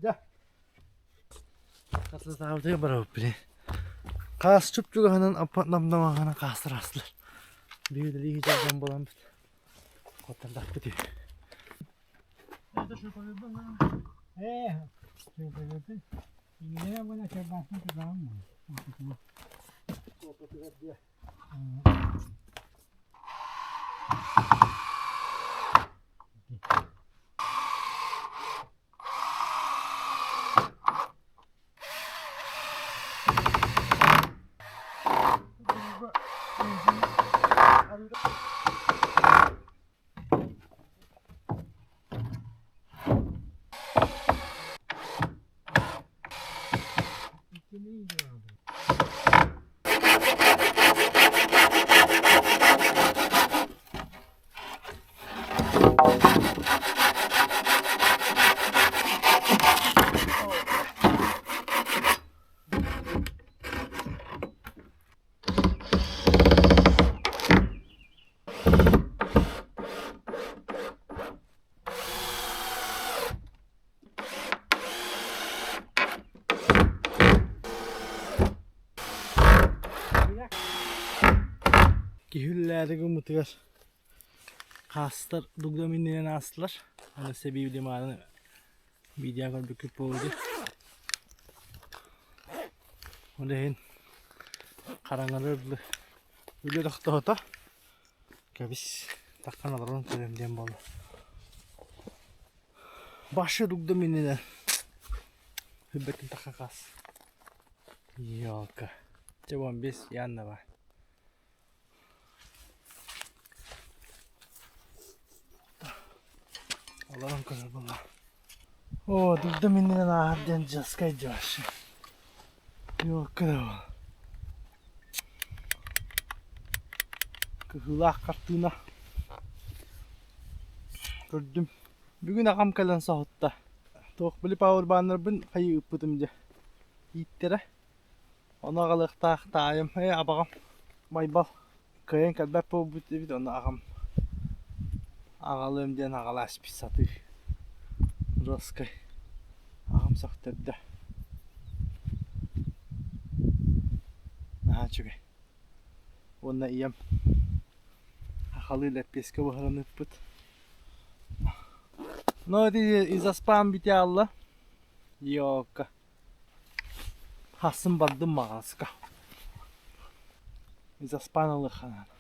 Дьэ. Хатылытаабытыгар барабыт били. Хаас чуп-чугаһынан аппат-намнамаҕынан хаастар аастылар. Биһиги дьон буоламмыт. Хоттордахпыт үһү. Киһи үлэлээри гыммытыгар хаастар дугда миннинэн аастылар. Аны сэбии билимааны видео көрбүккүт буолуо дии. Ол иһин хараҥалар дылы үлэ тохтоото. Кэбис, таххан олорон көрүөм диэн буолла. Башы дугда миннинэн Хүббэтин тахха хас. Ёлка. Чэ вон бес Яннова. Олорон көрөр буолла. Оо, дугда миннинэн ааһар диэн дьаскай дьашы. Ёлка да буолла. Кыһыылаах хартыына. Көрдүм. Бүгүн аҕам кэлэн соһутта. Туох били пауэрбаннарбын хайыы ыыппытым дьэ. Ииттэрэ. Ону аҕалыахтаах таайым, ээ абаҕам Байбал кыайан кэлбэт буолбут эбит, ону аҕам аҕалыам диэн аҕалааспыт сатыы. Жесткай. Аҕам сөхтөрдө. Наһаа үчүгэй. Уонна ийэм сахалыы лэппиэскэ буһаран ыыппыт. Но ити изоспам бүтэ аалла. Йока. Хассын бардым маҕаска. Изоспан ылыахха наада.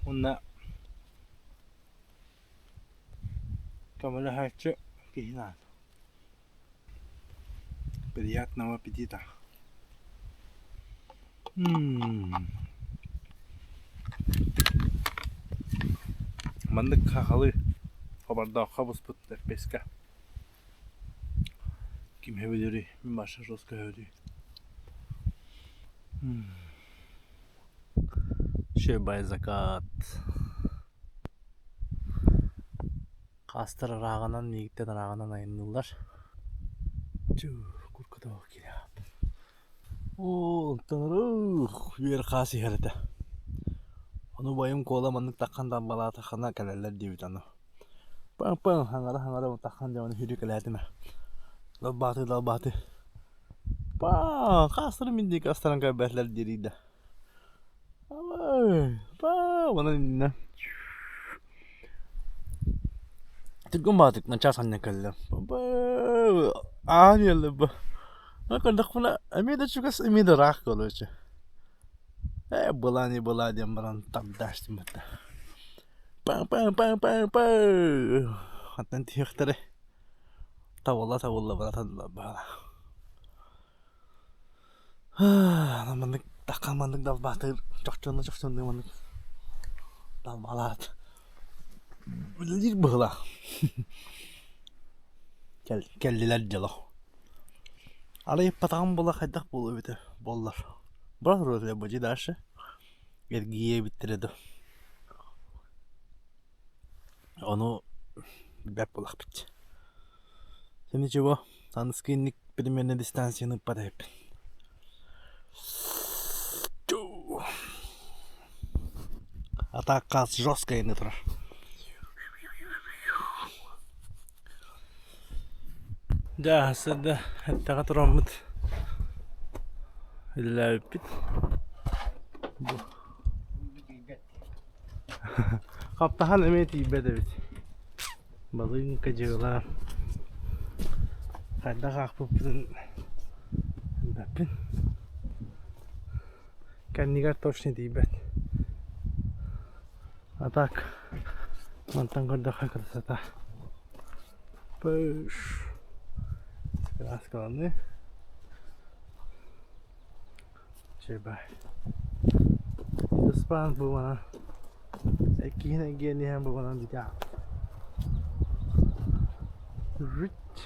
Уонна көмөлөһөөччү киһи наада. Приятного аппетита! Маннык хахалы хобордооххо буспут лэппиэскэ ким сөбүлүүрүй? Мин Маша жестко сөбүлүүр. Шебай закат. Хаастар ырааҕынан миигиттэн ырааҕынан айанныыллар. Чуу, куркутоох килиап. Оо, онтон ыраах үөр хаас иһэр этэ. Ону убайым Куола маннык таххан далбалаатаххына кэлэллэр диэбит ону. Паҥ-паҥ хаҥара-хаҥара таххан дьэ ону сүүрүкэлээтим ээ. Далбаатыы-далбаатыы. Паа, хаастары мин диэки астаран көрбөтүлэр диирий да. Онон иннинэ Түргэн баҕатык начаас анньан кэллим. Аан иһэллэр бу. Көрдөхпүнэ эмиэ да чугас, эмиэ да ыраах короче. Ээ была не была диэн баран тардаастым этэ. Па-па-па-па-па Хантан тиһиэхтэрэй табылла-табылла бара баара. Маннык тахха маннык далбаатыыр чохчоно чохчоннуу маннык далбаалаат үлэлиир быһыылаах кэллилэр дьоло арай ыппатаҕым буолла хайдах буолуо эбитэ буоллар бара туруо этилэр бу дьи дальше эргийиэ эбиттэрэ дуу ону билбэт буоллахпыт Дьэ ничего, аныгыскы инник примерно дистанцияны ыппат эбиппин. А так хас жестко турар. Дьэ сарсыарда эттэҕэ тураммыт үлэлээбиппит. Бу хаптаһан эмиэ тиийбэт эбит. Балыыҥка дьыала хайдах аахпыппытын билбэппин. Кэннигэр точно тиийбэт. А так мантан көрдөххө красота. Пыш. Краскаланыы. Чебай. Испан бу манан эккиһин эргийэн иһэн бу манан бүтэ Рыть.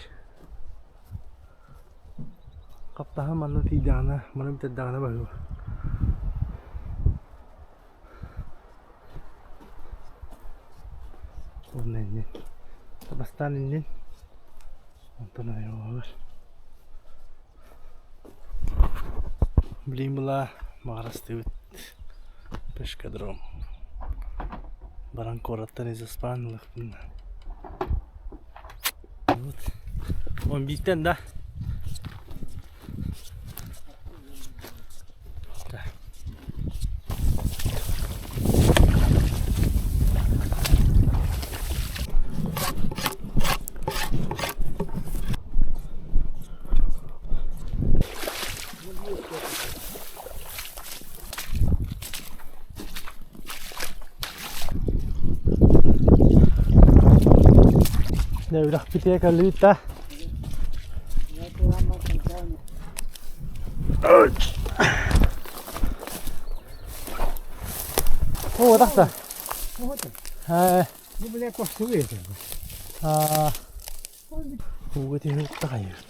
Хаптаһын манна тиийдэҕинэ, маны бүтэрдэҕинэ баһыыба. Уонна иннин. Бастаан иннин. Онтон айылҕалар. Билигин была Маҕарастыыбыт пешкадром. Баран куораттан изоспаан ылыахпын. Вот. Он бииртэн да. Дьэ үрэхпитигэр кэллибит да Оо, тахса. Бу бile костубу этэ. Аа. Ууга түһэн хайыт.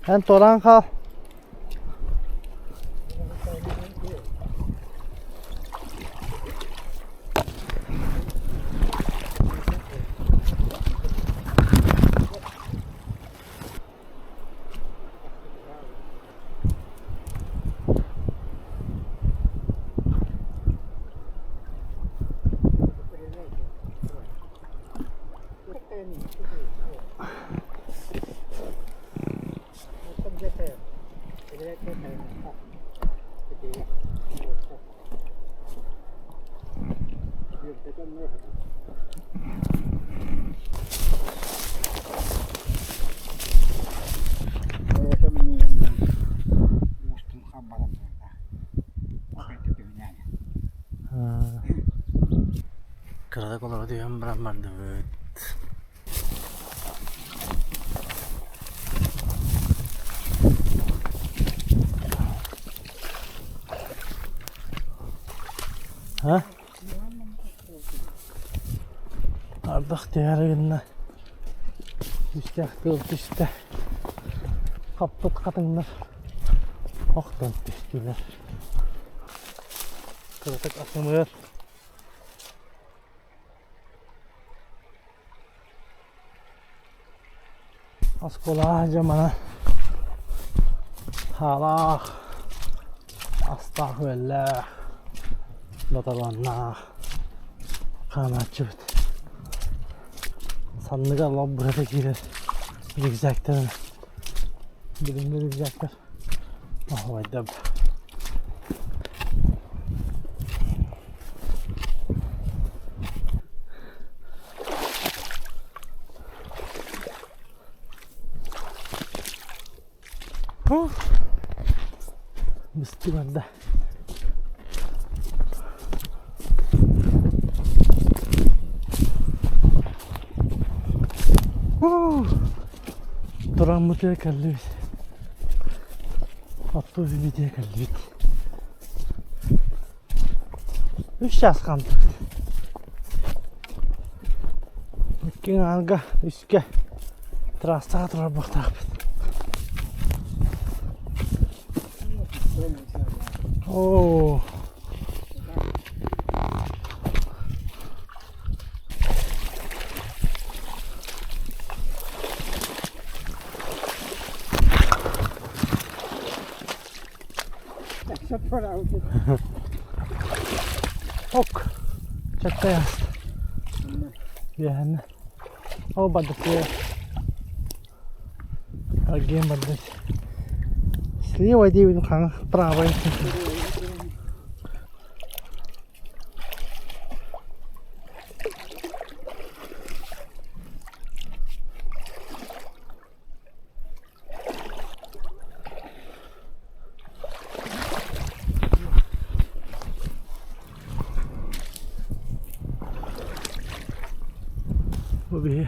Эн туораан хаал. Кыратык олоро түһэн баран бардыбыт. А? Ардах түһээри гынна. Түстээх тыал түстэ. Хаппыт хатыҥнар охтон түстүлэр. Кыратык атымыар. Оскуолаҕа дьэ манан хаалаах, астаах-үөллээх, боталаннаах хаамааччыбыт. Санныга лоп быһата киирэр рюкзактар билиҥҥи рюкзактар оһуобайдар. Быстыы барда. Тураммытыгар кэллибит. Оттуу битигэ кэллибит. Үс чаас хаамтыбыт. Икки аҥаарга, үскэ трассаҕа турар буолуохтаахпыт. Оо. Ок. Чактай ааста. Үөһэннэ. Ол бардык Аргиэн бардык. Слева диэбитим хаҥас правая. Бу биһи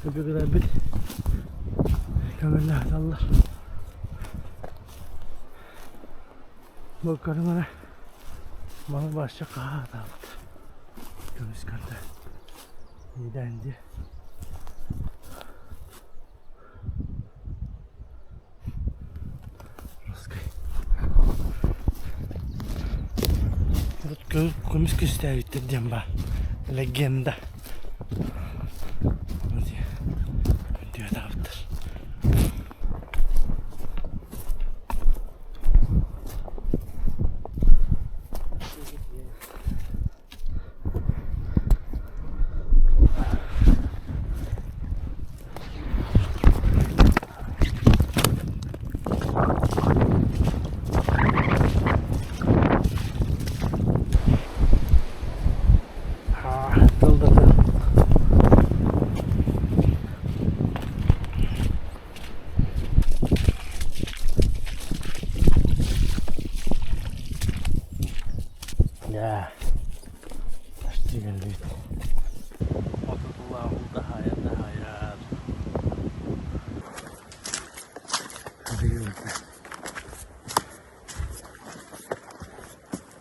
өбүгэлэрбит көҥүллээтэллэр. Бу көрүҥ эрэ маны бааччы хаһаатаабыт. Көмүс көрдө. Иэдээн дии. Русскай. Урут көмүс көстөөбүттэр диэн баар. Легенда. Күндүөтаабыттар. Тыл да тыл. Дьэ, почти кэллибит. Отутулаах таһаайар таһаайар.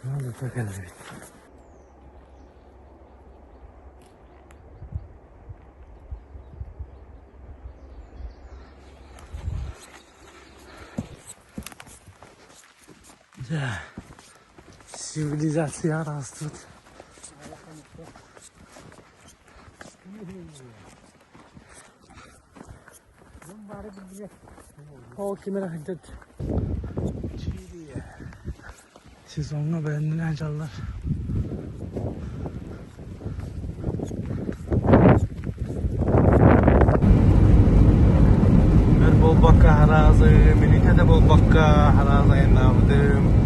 Надо кэллибит. Дьэ, цивилизация араастыбыт. Ол ким эрэ сылдьар сезоҥҥа бэлэмнэнэ сылдьаллар. Өр буолбакка араазы, мүнүүтэ да буолбакка араазы айаннаабытым.